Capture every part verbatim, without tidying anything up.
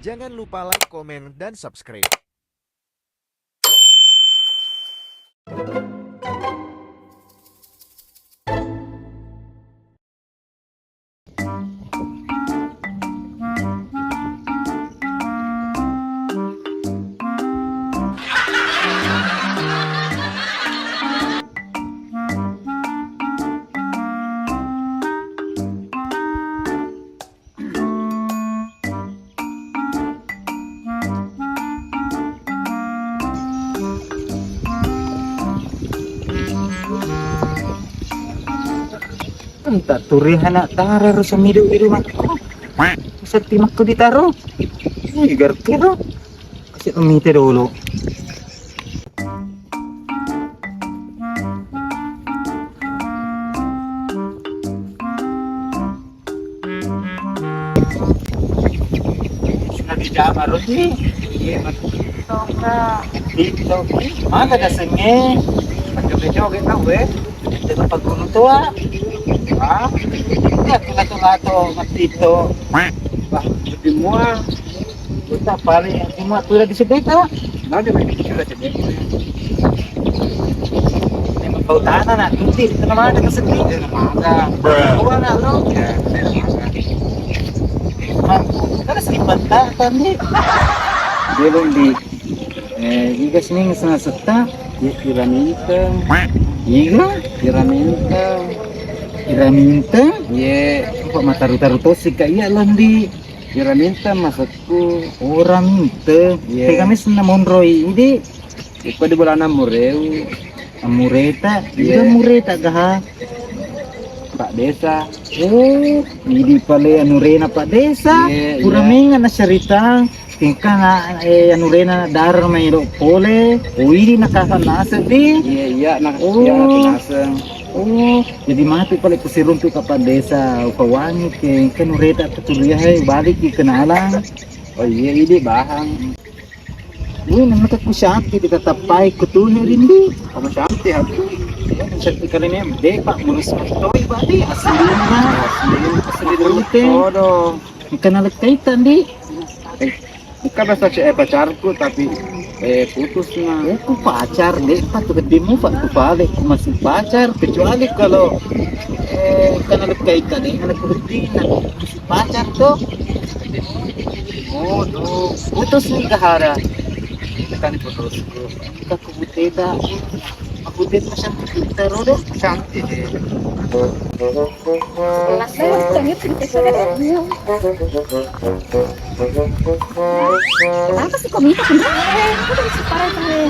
Jangan lupa like, komen, dan subscribe. Entah turi anak tara ro semidu-idu makko. Setti makko ditaro. Ih, garkiro. Kasih pemite dulu. Sudah dijama roti. Iya, betul. Tito, Kak. Tito, Kak. Mana ada senge? Pakai joget tau, eh? Itu tempat guru tua. Ah, ya, kita tuh ngato, ngetito. Wah, lebih muah. Kita paling cuma tuh di sedih, Kak. Nanti lagi kita sedih. Memang kau tanah nak tuti, itu nama ada kesedih. Itu nama ada. Bruh. Gua nak lo. Ya, itu nama ada. Kan sedih bentar tadi. Belum di, eh, iga sini ngeseng setta. Ya, kira minta. Iga? Kira minta. Kira minta? Iya. Kok mataru-taru tosi, Kak? Iya, Londi. Ira minta masakku. Ora minta. Iya. Tega mes na monroi idi. Iko di bolana mureu. Amureta. Iya. Ira mureta gaha. Pak Desa. Oh, idi pale anurena Pak Desa. Iya, pura iya. Menga na cerita. Tingka na, eh, anurena dar mai do pole. Oh, idi na kaka naseng di. Iya, iya, na, oh. Iya, na naseng. Oh, jadi matu pale kusiruntu Kepala Desa Upawangi ke, ke nureta ke tulia, hai, balik ke kenalan. Oh iya, ini bahang. Ini namanya ku Syakti, kita tapai ku tuh, Rindu. Kamu Syakti, aku. Syakti kali ini, deh, Pak, mulus matoi, Pak, di aslinya. Asli. Asli dulu, teh. Aduh. Kenal kaita, di. Eh, Engka biasa cewek pacarku, tapi, eh, putus na. Oh, ku pacar, dek, Pak, tu gedemu, Pak, tu balik, ku masih pacar, kecuali kalau, eh, karena dekat ikan, dek, karena ku gedemu, nah, masih pacar tuh. Oh, tuh. Putus nih, gahara. Kan putus. Ka ku buteta. Aku buteta, Santi, kita rodo. Santi, deh. Sebelas orang, itu kita sudah. Apa sih kau minta, Bro? Eh, aku udah minta, Bro. Eh,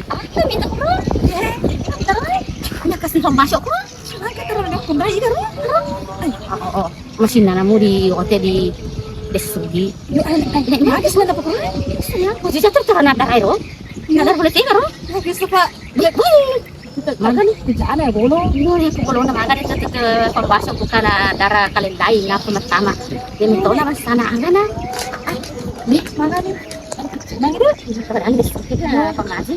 apa minta, Bro? Eh, bentar, eh. Aku nak kasih kau masuk, Bro. Silakan, Bro. Aku udah, Bro. Eh, oh, oh, oh. Masinna namu di hotel di Desudi. Yo, eh, eh, eh, habis mana, Bro? Iya, aku jatuh tuh anak darai, Bro. Iya. Ada boleh tinggal, Bro? Habis, Pak. Boleh, boleh. Magani, kerjaan ya, bolo. Iya, iya, aku bolo na magani, itu ke pembaso bukan darah kalian lain, apa pertama. Dia minta orang sana, agana. Ah, dia magani. Nah, gitu. Kebetulan di situ kita pengaji.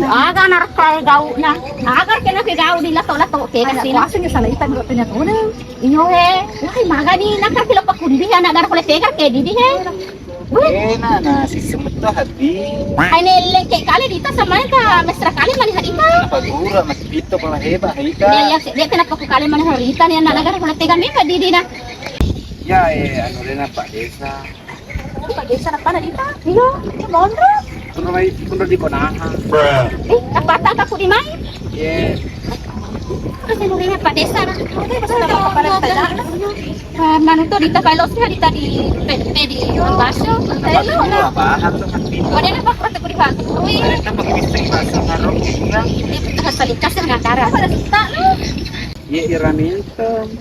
Aga narekkai gau'na. Aga kena ke gau di lato-lato ke kasih. Kuasanya sana itan gak punya tuna. Iyo he. Wah, magani nakar kilo pakundi anak darah boleh tegar ke didi he. Ena na siseng metto hati. Hai nelleng ke kali dita sama ka mesra kali mani harita. Apa gura masih pito pala hebat harita. Nelleng ke dia kenapa ku kali mani harita nih anak darah boleh tegar memang didi na. Ya eh anu rena Pak Desa. Pak Desa nappa na dita? Iya, itu monro. Kuno mai kuno di konaha. Eh, apa tak aku di mai? Iya. Terus yang dulunya Pak Desa na. Oke, pas ada apa pada kita jalan. Manu tuh dita kalau sih dita di P D P di Baso. Apa dulu apa? Harus ngerti. Ada apa kata aku di Pak? Wih. Ada apa kata Baso harus. Ini kita harus saling kasih nggak cara. Pada suka lu. Iya, ira mintem.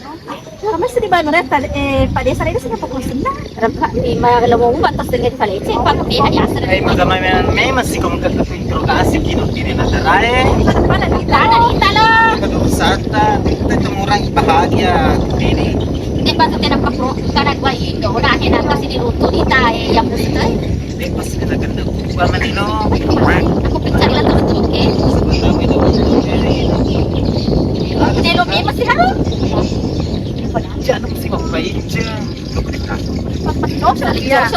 Kamu sedih banget ya, tadi, eh, Pak Desa itu sudah pukul sembilan. Ada Pak di Magello mau buat tos dengan Pak Lecce, Pak Kopi hanya asal. Eh, maka memang memang sih kamu ke interogasi gitu di Natarae. Mana di tanah di tanah. Kedua wisata, kita itu mengurangi bahagia diri. Dia patut tidak perlu karena gua Indo, udah akhirnya kasih di runtuh di tae yang musik. Bebas kita kena buku aman ino. Aku pecah lah tuh tuh, oke. Sebelum itu. Ini lo bebas sih, Haro. Jangan mesti mampai. Iya.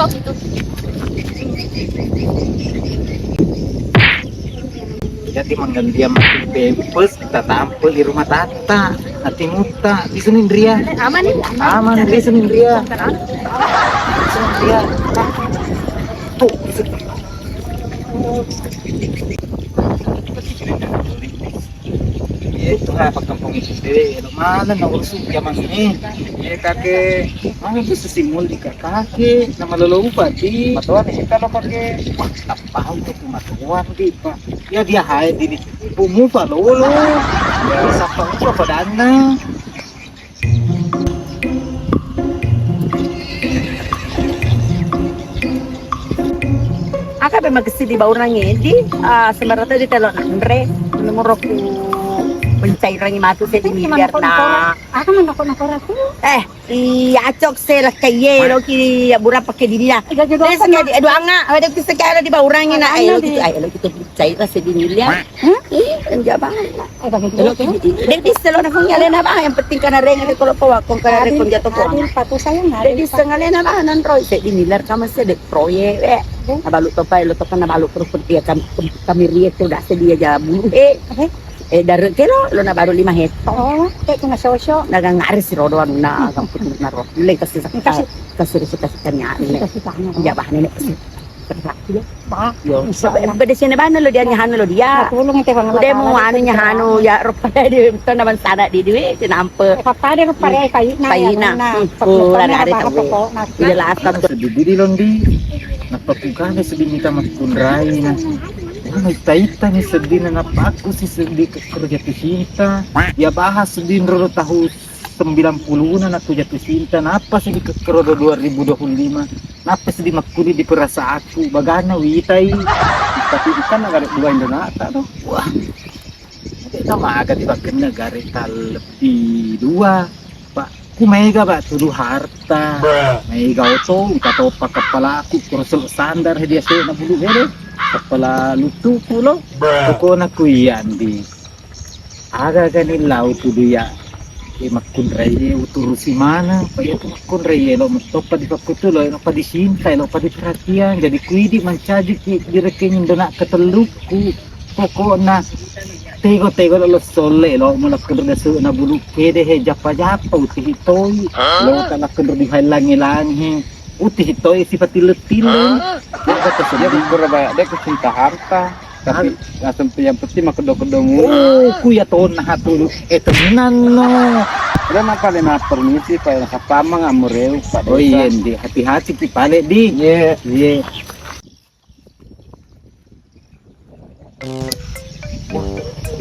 Jadi manggantiang matu pempes, kita tampil di rumah tata. Nanti muta, di sini Indria. Aman nih. Aman, di sini Indria. Di sini Indria. Tuh. Iya, itu apa kampung itu? Eh, lo mana na urus zaman ini? Iya, kakek. Mana bisa simul di kakek? Nama lolo upa di. Matuan sih kalau kakek. Wah, tak paham tuh matuan di, Pak. Ya dia hai di, di. Umupa lolo. Ya, sapa upa padanna. Aga be makessing di baurang edi, ah, sembarang tadi telo nanre, nomor aku mencairangi matu seddi miliar na. Aku menakut-nakut aku. Eh, iya cok se lakkaie lo ki abura pakai diri lah. Iya, juga. Desa kayak di, aduh, anga, ada kisah kayak di baurang ini, nah, ayo gitu, ayo gitu, cair lah seddi miliar. Hah? Ih, kerja banget. Eh, bagi dia. Dek, di selo na fung alena bang, yang penting kana reng de kolo po wakong kana reng jatuh po. Adil, patu sayang, Dek, adil, di Pak. Setengah alena bang, nan roi se di milar kama se dek proyek, eh. Nabalu topa, elo topa nabalu terus dia kami, kami riet tu dah sedia jabu. Eh, eh, dari kelo, lo nabalu lima hektar. Oh, kayak cuma sosok. Nagang ngaris rodo anu na, kampung na ro. Mulai kasih sakit, kasih, kasih, kasih tanya. Kasih tanya. Jabah nenek kasih. Ba, yo, insya Allah. Bede sini bana lo dia nyahanu lo dia. Udah mau anu nyahanu ya rupa di tona bangsana di duit nampe. Papa de rupa de kayu na. Kayu na. Kurang ada tahu. Jelas kan. Sedih diri londi. Napa kukane sedih minta makkunrai na. Ita-ita ni sedih na napa aku si sedih ke kerja tu cinta. Ya bahas sedih dulu tahu sembilan puluhan aku jatuh cinta. Napa sedih ke kerja dua ribu dua puluh lima. Nappa seddi makkuni di perasaanku, bagana witai. Tapi kan negara dua Indonesia tuh. Wah. Itu maga di bakenna gare tallepi dua. Pak, ku mega, Pak, tudu harta. Mega oto, engka topa kepala aku, kurusuk sandar dia sih na bulu bede. Kepala lutuku lo. Pokokna ku iya, Andi. Aga-aga ni lau tudu ya, e, makkunrai e uturusi maneng, pa iya tu makkunrai e lo mettoppa di pakkutu lo, lo pa disinta, lo pa diperhatian, jadi ku idi mancaji ki direkeng indona ketellukku. Pokokna tego-tego lo solle lo mula kedda su na bulu kede he jappa-jappa uti hitoi, lo tala kedda di hai langi-langi. Uti hitoi sifat tille-tille. Hah? Dia kata sedih. Dia berapa banyak, dia kecinta harta. Tapi langsung yang penting mah kedong-kedong. Oh, ku ya tona hatu. Eh, tenan no. Udah maka lima permisi, Pak, yang satpam nggak mereu, Pak. Oh Desa. Iya, Ndi. Hati-hati ki pale, Di. Iya. Iya.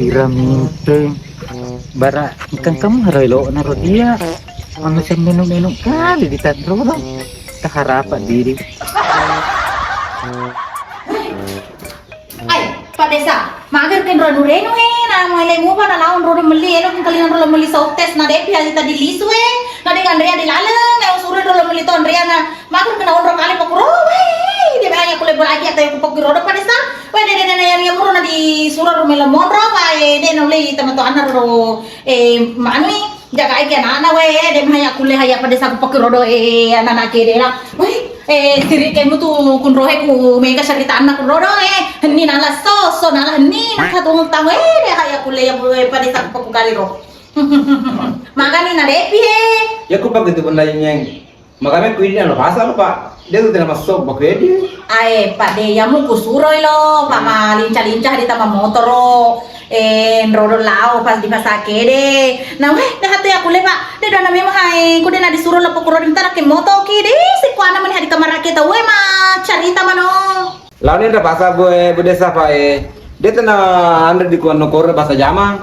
Pira minteng. Bara engkang kamu haro elo'na ro dia. Manusia menu-menu kali di tanro ro. Taharapa diri. Ai, Pak Desa, mager ken ro nurenu e, na muele mupa na laon ro melli, elo ken kalina ro melli sotes, na depi aja tadi lisu e, na de Andrea di laleng, na usuru ro melli to Andrea na Makur kena onro kale pakuro, weh, de baya kule bolaki atau ku pakuro do padesa. Weh, de, de, de, de, yang muro na di suro ro melo monro, weh, de, no le tama to anna ro, eh, manui, jaga aja anana, weh, de, haya kule haya padesa ku pakuro do, eh, anana kede la. Weh, eh, siri kemu tu kunrohe ku mega cerita anak kuro do, eh, henni nala so, so nala henni, naka tu tamu, eh, de, haya kule ya, eh, padesa ku pakukali ro. Magani na depi, eh. Ya ku pakai tu benda yang Makanya ku idi na lo pasar, Pak. Dia tu tidak masuk, Pak, ku idi. Ae, Pak, de, yamu ku suroi lo, Pak, malinca-linca di tama motoro. Eh, nrodo lao pas di pasar kede. Nah, weh, dah tu ya kule, Pak. De dona memang hai, ku de na disuro lo pokoro di tara ke moto ki de, sekuana meni hari kamar ke tau, weh, ma carita mano. Laoni ro pasar, Bu, eh, Bu Desa, Pak, eh. Dia tena anre di kuan nokor bahasa jama.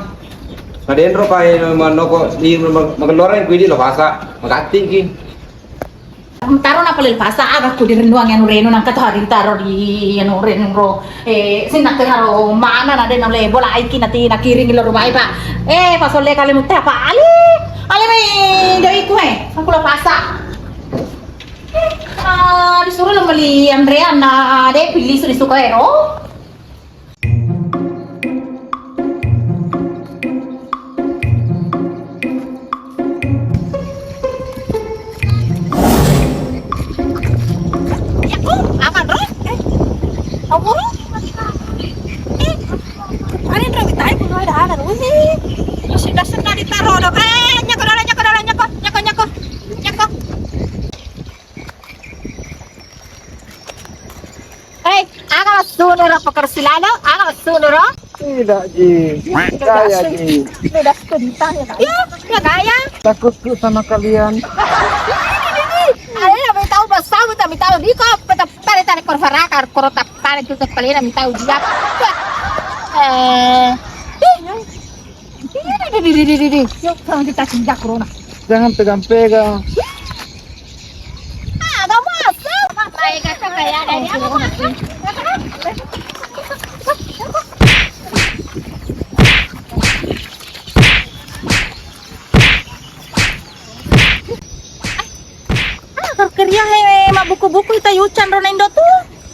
Padenro, Pak, eh, manoko di mageloreng ku idi lo pasar, magatti ki. Taro na pale pasar aga ku di renduang anu reno nangka to hari taro di anu reno ro. Eh, sinna ke haro mana na de na le bola aiki nati na kiring lo rumai, Pak. Eh, pasolle kale mutta, Pak. Ali, ali mai jai ku, eh. Aku lo pasar. Ah, disuro lo meli Andrea na de pilih su disuka ero. Wih, masih dasar nadi taro do. Eh, nyako dolo, nyako dolo, nyako, nyako, nyako, nyako. Hei, aga massunu ro pekersi lalo? Aga massunu ro? Tidak, Ji. Tidak, gaya, Ji. Tidak, sudah ditanya, Kak. Iya, ya gaya. Takutku sama kalian. Ayo, mi tau pasau, mi tau di ko, peta pare tare kor faraka, kor tapare tu tepalena mi tau dia. Eh. Di, di, di, di, di, di. Yuk, sama kita kerja corona. Jangan pegang-pegang. Ah, kamu asal. Apa ya, kata kayak ada dia, kamu asal. Ah, kar keria he mabbuku-buku ita yucan ro nendo tu.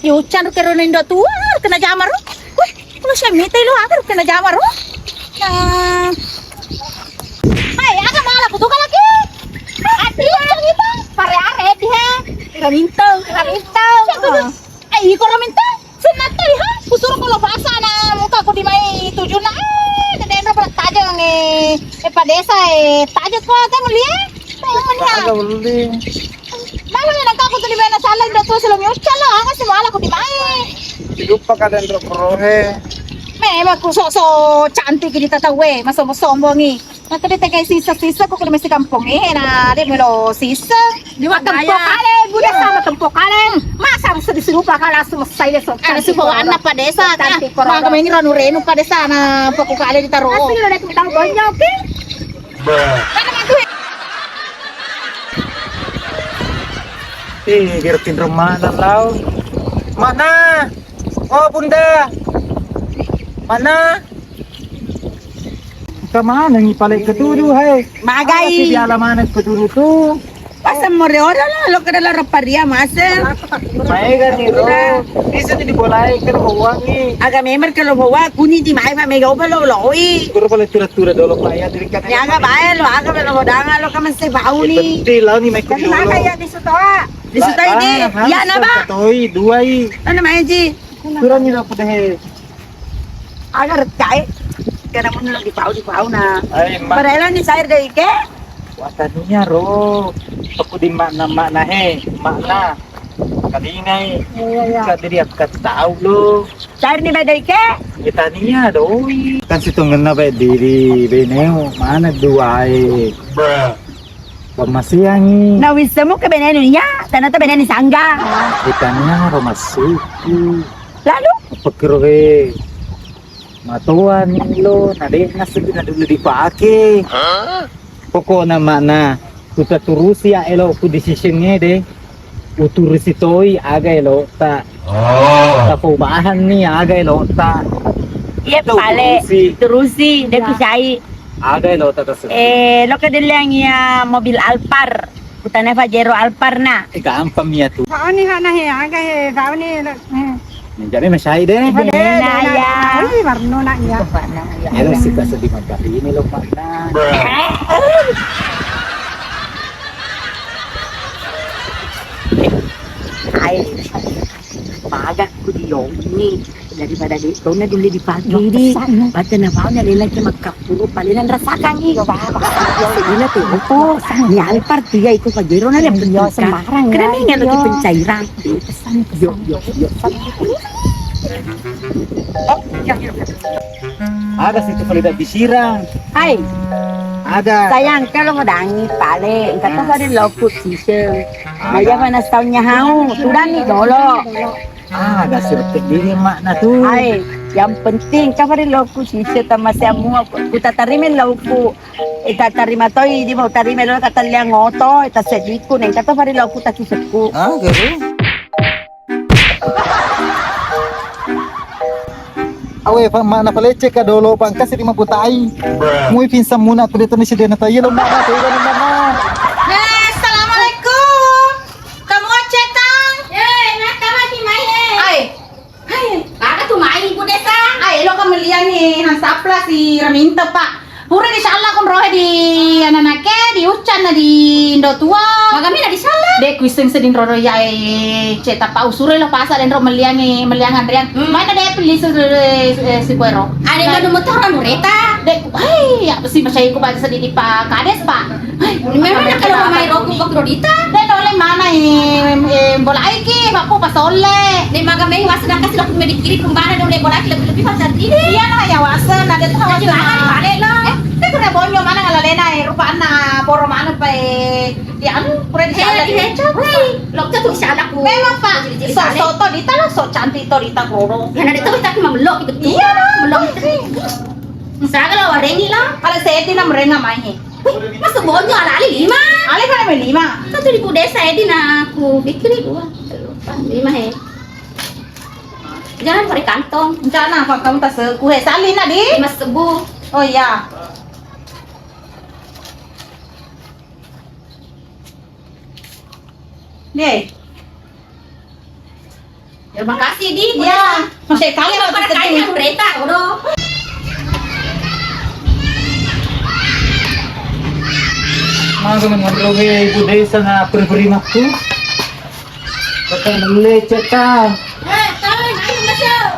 Yucan ro kero nendo tu. Ah, kena jamar ro. Wih, kalau saya mita lo agar kena jamar ro. Nah. Hai, aga mala kutu kalaki. Adi, adi, pare are di he. Ramintau, ramintau. Eh, iko ramintau. Senna toi ha, kusuro ko lo pasana muka ko di mai tujuna. Eh, denro pala tajeng ni. Eh, padesa, eh, tajeng ko te mulia. Tahu mana? Mala ni nangka ko tu di mana salah, udah tua selo miucca lo, aga semua ala ko di mai. Lupa ka denro prohe. Memang ku sok-sok cantik ini tata we, masombong-sombongi. Nah, tadi tegai sisa-sisa, kok kena mesti kampung eh, nah, dia melo sisa. Di tempo kale, buda sama tempo kale. Masa bisa disuruh bakal langsung selesai deh, sok. Ada si bawa anak Pak Desa, nah. Maka main ranu renu Pak Desa, nah, pokok kale ditaruh. Asli lo datang tahu banyak, oke? Mana madu? Eh, gertin remana lau. Mana? Oh, Bunda. Mana? Engka manengngi pale ketuju, hai. Magai. Apa sih diala maneng ketuju tu? Pasang more ora lo, lo kada lo reparia masa. Maega ni ro. Bisa di bolai ke lo wangi. Aga memang kalau bawa kuni di mai pa mega oba lo loi. Guru pale tura-tura dolo pa ya diri kan. Ya aga bae lo, aga lo hodanga lo kaman se bau ni. Di lau ni mai. Kan maga ya di sutoa. Di sutoa ini. Ya na ba. Toi dua i. Ana mai ji. Tura ni lo pudehe. Aga rekkai, kena mun lo dipau, dipau na. Ai, ma- Padahal ni cair dari ke? Watania ro. Aku di makna-makna he, makna. Kalingai. Iya, iya, iya. Ka diri aku tau lo. Cair ni baik dari ke? Itania doi. Kan situ ngena baik diri beneo, mana duai. Pemasiangi. Na wisemu ke benenu iya, tanata beneni sangga. Itania ro masuki. Lalu? Apa kiro he? Matoa ni lo, na de' na seddi na dulu dipake. Pokokna makna, ku taturusi ya elo ku decision e de. Uturusi toi aga elo ta. Oh. Tapau bahan ni aga elo ta. Iya, pale. Turusi. Turusi, de' ku cai. Aga elo ta tasuk. Eh, lo kedeleng ya mobil Alphard. Kutana Pajero Alphard na. Eh, gampang mi ya tu. Kau ni hana he, aga he, kau ni. Menjadi masai de. Ih, warno nak ya. Elo sika seddi mabari ini lo makna. Ai. Maga ku dioni daripada de' tona dulu dipake di. Baca na bau na lela ke makka. Puru palingan rasakangngi. Yo, Bapa. Sedina tu. Oh, ni Alphard tiga iko Pajero na yang penting. Sembarang. Kena ya, ni nggak lagi pencairan. Yo, yo, yo. Ada situ Farida bisirang. Hai. Ada. Sayang, kalau ngodangi pale, engka to hari lokut siseng. Maya mana setahunnya hau, sudah nih dolo. Ah, ada sirte diri makna tu. Hai, yang penting kafari loku sise tamasiamu ku tatarime loku. Ita tarima toi di mau tarime lo katalliang oto, ita sediku neng kata fari loku takisekku. Ah, garu. Awe, pa, makna palece ka dolo pangkasi di mabutai. Mui pinsang muna aku detoni sidena tai lo makna tu kan makna. Eh, assalamualaikum. Kamu cetang? Eh, nak kamu di mai eh. Ai. Hai, aga tu mai Bu Desa? Ai, lo kamu liang ni hansapla si Raminta, Pak. Pura di sala kun rohe di ananake, di ucana di Indo Tua. Maga mina di sala? De kuiseng sedin roro ya e ceta pa usure lo pasa den ro meliangi, meliang andreang. Hmm. Mana de peli su, eh, si kuero. Ada manu motor anu reta. De Si macai ku bangsa di pa kades, Pak. Memang nak kalau mai roku bakro dita. Dan oleh mana, eh, eh, bolai ki, Pak, ku pasolle. Ni maga mai wasa nak kasih laku medikiri pembana dong, bolai ki lebih-lebih pasar ini. Iya lah, ya wasa, nada tuh wasa. Jadi mana balik lah. Eh, dia kena bonyo mana ngalalena, eh, rupa anak, poro mana, Pak, eh, di anu, pura di sana, di Hei, Mencok. Hei, lo tuh salah ku. Memang, Pak. Sok, sok to dita lo, sok cantik to dita, Roro. Ya, nada tuh tapi mamelok gitu. Iya lah. Melok. Misalnya lo warengi lah. Kalau seddi na merenga mai. Wih, masuk bonyo ala ali lima. Ale kan ada lima. Satu ribu desa edi na aku pikir dua. Lima he. Jangan pakai kantong. Rencana apa kamu tas ku he? Salina di? Lima sebu. Oh iya. Deh. Terima kasih, Di. Iya. Masih kali apa kita kali yang berita, udah. Maga mengontrol ibu desa na peri-peri makku. Kata melecet ta. Eh, tahu, ayo masuk.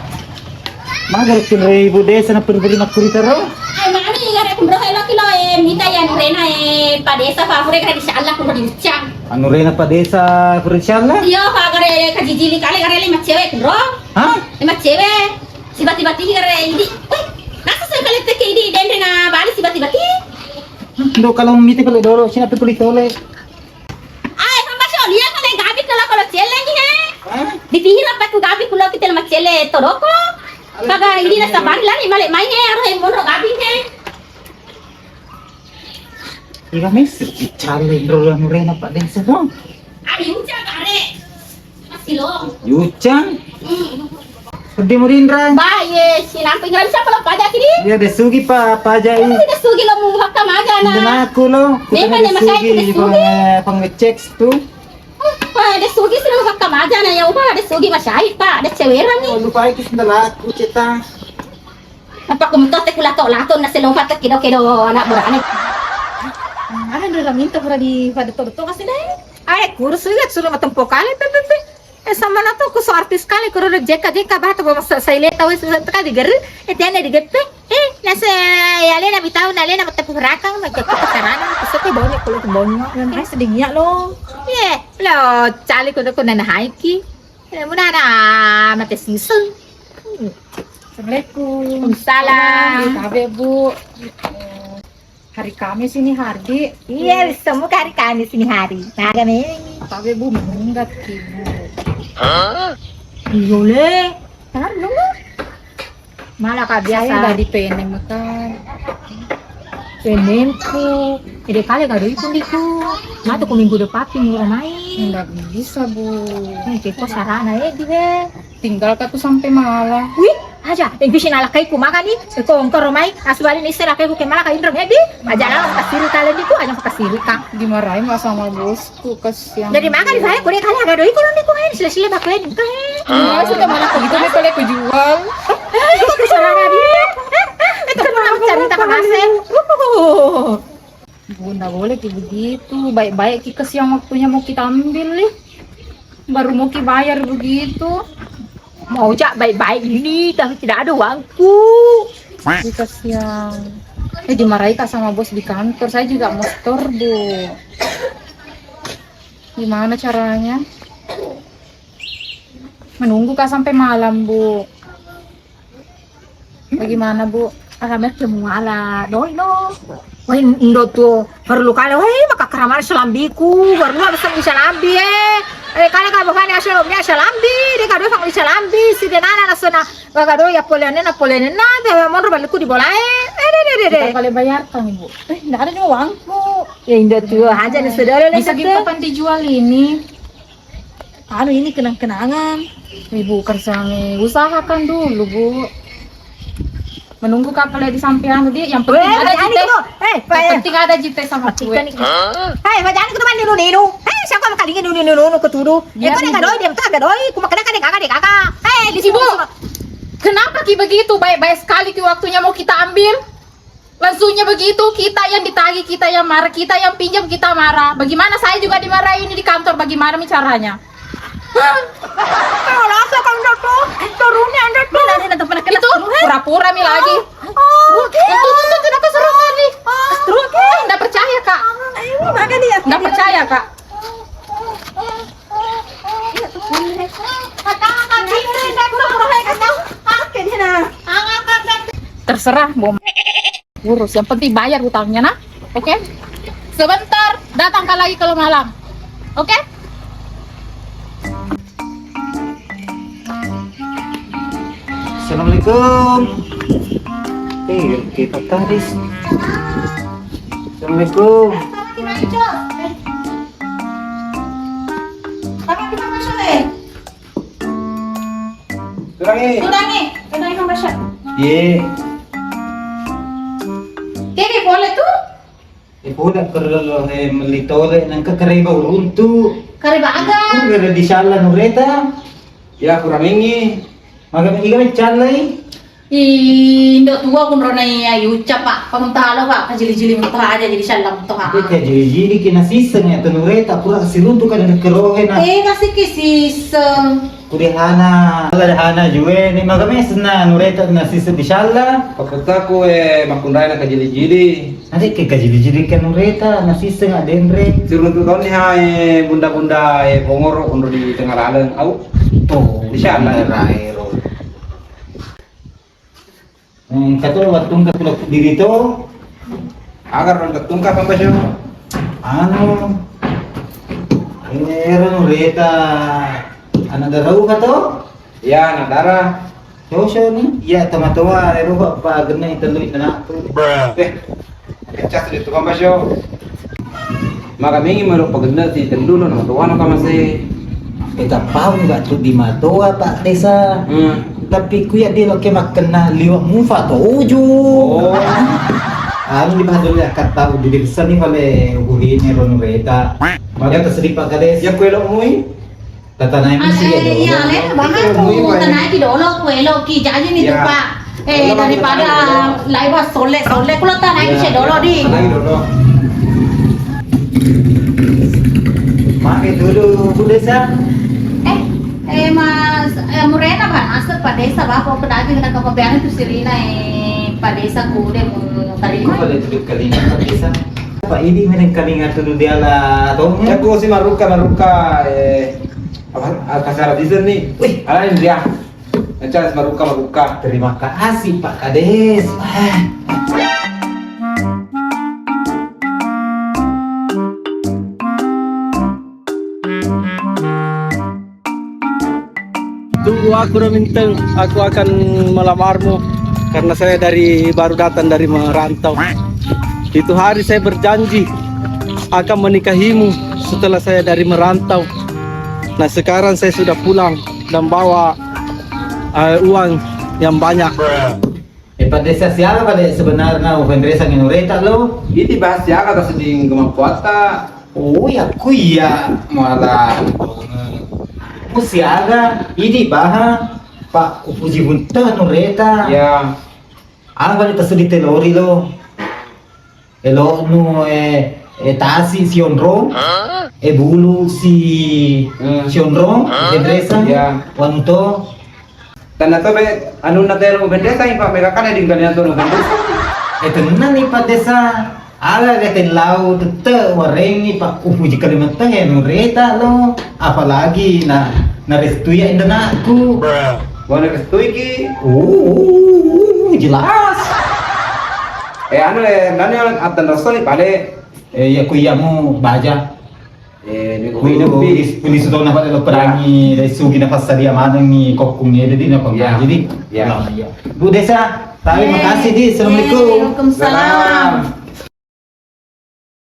Maga rukun ibu desa na peri-peri makku ritaro. Ai, mami, gare kumro helo kilo, eh, mita ya nurena, eh, padesa fa, kure kare insyaallah kumro diuccang. Anu rena padesa kure insyaallah? Iya, fa, gare kajijili kale gare lima cewek kumro. Hah? Lima cewek. Sibati-bati gare idi. Eh, nasa sekali teke idi denre na bali sibati-bati. Ndo kalau mite pale dolo, sina pe kuli tole. Ai, hamba sio, lia kale gabi kala kala celle ni he. Hah? Di pinggir apa ku gabi kula kita lima celle todoko. Kaga ini na sabari lani male mai he, aro he monro gabi he. Iga mesi, cale ro anu rena padesa dong. Ari uca kare. Masih lo. Yucang. Hmm. Seddi murinrang. Ba, ye, sinampe ngira bisa pala paja kini. Iya, de sugi pa, paja i. Ini de sugi lo mu hakka maja na. Aku lo. Memang de masai de sugi. Pengecek tu. Wah, de sugi sih lo hakka maja na ya, upa de sugi masai pa, de cewera ni. Oh, lupa itu sendal aku cetak. Apa ku metote ku lato-lato na selong fata kedo-kedo anak burane. Ada dua minta pura di pada toto kasih deh. Ai kursu ya suruh matempo kale pe pe pe. Eh, sama na to ku so artis kale kuro jeka jeka bah to masa sai leta wes kali digeru. Eh, tiana digepe. Eh, nasa ya lena bitau na lena matepu rakang na jeka pasaran. Kusuke bonyo kulo bonyo. Memang sedingnya lo. Ye, lo cali kudo ku nana haiki. Muna na mate siseng. Assalamualaikum. Waalaikumsalam. Tabe, Bu. Eh, hari Kamis ini hari. Iya, semua hari Kamis ini hari. Maga meni. Tabe, Bu, minggat ki, Bu. Hah? Iyo le. Tahan dulu. Malah kak biasa. Saya dari P N M kan. P N M ku. Ede kale gado iku ndiku. Matu ku minggu depan ping ora mai. Nggak bisa, Bu. Eh, keko sarana edi we. Tinggal ka tu sampai malam. Wih, aja. Engku sinalakai ku magani. Eko engko romai. Asubali ni selakai ku kemala ka inrong edi. Aja lah kasiri kale ndiku, aja kasiri ka. Dimarahi mak sama bosku, kasihan. Jadi magani saya kode kale gado iku ndiku, eh, sile-sile bakal engka, eh. Enggak sih, teman aku gitu, dia kale ku jual. Eh, itu kesalahan dia. Eh, eh, itu kan cerita pengasih. Bunda boleh ki begitu, baik-baik ki kasihan waktunya mau kita ambil nih. Baru mau ki bayar begitu. Mau cak baik-baik ini, tapi tidak ada uangku. Ih, kasihan. Eh, dimarahi kak sama bos di kantor. Saya juga mau setor, Bu. Gimana caranya? Menunggu kak sampai malam, Bu. Bagaimana, Bu? Alamnya muala doi no. Wah, indo tu perlu kale, wah, maka keramal selambiku, perlu apa sang bisa lambi, eh. Eh, kale ka bapane asal, dia selambi, dia kado sang bisa lambi, si dia nana nasona, kado ya polene na polene na, dia monro baliku di bola, eh. Eh, deh, deh, deh, deh. Kita kale bayarkan, Ibu. Eh, nggak ada juga uangku. Ya, indo tu aja nih saudara. Bisa gitu kan dijual ini. Anu, ini kenang-kenangan. Ibu kan suami usahakan dulu, Bu. Menunggu kapal di sampai anu dia, yang penting ada jite. Eh, yang penting ada jite sama kue. Hei, majani kudu mandi nunu nunu. Hei, siapa makan dingin nunu nunu kutudu. Eh, kau nggak doi, dia kagak doi. Ku makan kan kagak deh kagak. Hei, di sini. Kenapa ki begitu? Baik-baik sekali ki waktunya mau kita ambil. Langsungnya begitu, kita yang ditagih, kita yang marah, kita yang pinjam, kita marah. Bagaimana saya juga dimarahi ini di kantor, bagaimana mi caranya? Hah? Kalau saya kan udah tuh, turunnya ada tuh. Itu pura-pura mi lagi. Oh, oh, itu, itu, itu, itu, aku suruh mandi. Serah, mau urus. Yang penting bayar utangnya, nah. Oke? Sebentar, datangkan lagi kalau malam. Oke? Assalamualaikum. Eh, kita tadi. Assalamualaikum. Turangi. Turangi, turangi, Bang Syah. Ye. Jadi boleh tuh? Eh, boleh kalau, eh, melli tole, nengka kareba uruntu. Kareba aga? Kareba di sala nureta. Ya, kurang ini. Maga mega meccallai? Ih, indo tua kunrona iya yucca, Pak. Pamutalo, Pak. Kajili-jili mutoha aja, jadi sala mutoha. Tapi kajili-jili kina siseng ya, tenureta pura siruntu kada kerohe na. Eh, masih ki siseng. Kudehana, kudehana jue, ni maga mesna nureta na siseng di sala. Papettaku, eh, makkunrai na kajili-jili. Ade ke kajili-jili kan nureta na siseng adenre. Siruntu toni ha, eh, bunda-bunda, eh, pongoro kunro di tengah laleng. Au. Tuh, di sala. Raero. Hmm, kato wattungka pula diri to. Agar orang kettungka apa sih? Anu, ero nureta anak darau kato? Iya, anak dara. Cocok ni, iya, tomatoa, ero apa genna itu lu itu nak tu. Eh, Pecah tu itu kan, Mas, yo. Maka mingi melo pagenda si tendu lo, nama tuan ka masih. Kita pau nggak tu di matoa, Pak Desa. Hmm. Tapi ku ya dia lo ke makkena liwat mufa to uju. Oh. Anu di bahasa ya kata di desa ni pale uhine ron reta. Maka tersedih Pak Kades. Ya kue lo mui. Tatanai Ah, musi eh, iya, dolo. Le, bahang ku tanai ki dolo, ku elo ki jaji ni tu, Pak. Eh, daripada lai bah sole, sole, kulo tanai ki dolo di. Tanai dolo. Mage dulu, Bu Desa. Eh, eh, Mas, eh, murena, Pak, asal Pak Desa, Pak, kok kedagi kena kepabean itu sirina, eh, Pak Desa kude mu tarima. Kok boleh duduk kali ini, Pak Desa? Pak, ini meneng kali ngatu dulu diala, toh? Ya, ku si maruka, maruka, eh, Apa? Alkasara season nih. Wih, ala ini dia. Ngecas maruka, maruka. Terima kasih, Pak Kades. Wah. Tunggu aku, Raminteng. Aku akan melamarmu karena saya dari, baru datang dari merantau. Itu hari saya berjanji akan menikahimu setelah saya dari merantau. Nah, sekarang saya sudah pulang dan bawa, eh, uang yang banyak. Eh, Pak Desa, siaga pada sebenarnya Vendresa ngenureta lo? Iti bahas siaga ta seding gemang kuata. Oh, ya ku iya malah. Ku siaga, idi baha, Pak, kupuji bunta nureta. Ya. Aga le taseddi telori lo. Elo'nu, eh, eh, tasi sionrong, eh, bulu si sionrong, Vendresa, wanu to. Tanna to be, anunna telo Vendresa, Pak, mega kan ding kalian to Vendresa. Eh, tenna ni Pak Desa. Aga ga tellau tette warengngi, Pak, kupuji kalimat teh nureta lo. Apalagi na, narestui indanakku. Wah, narestui ki. Uh, jelas. Eh, anu le, nani attan rasoni pale. Eh, iya ku iyamu baja. Eh, di ku idupi. Puli sutona pada lo perangi, dari sugi na passadia manengi kokkung ede di na pengaji di. Iya. Bu Desa, terima kasih di. Assalamualaikum. Waalaikumsalam.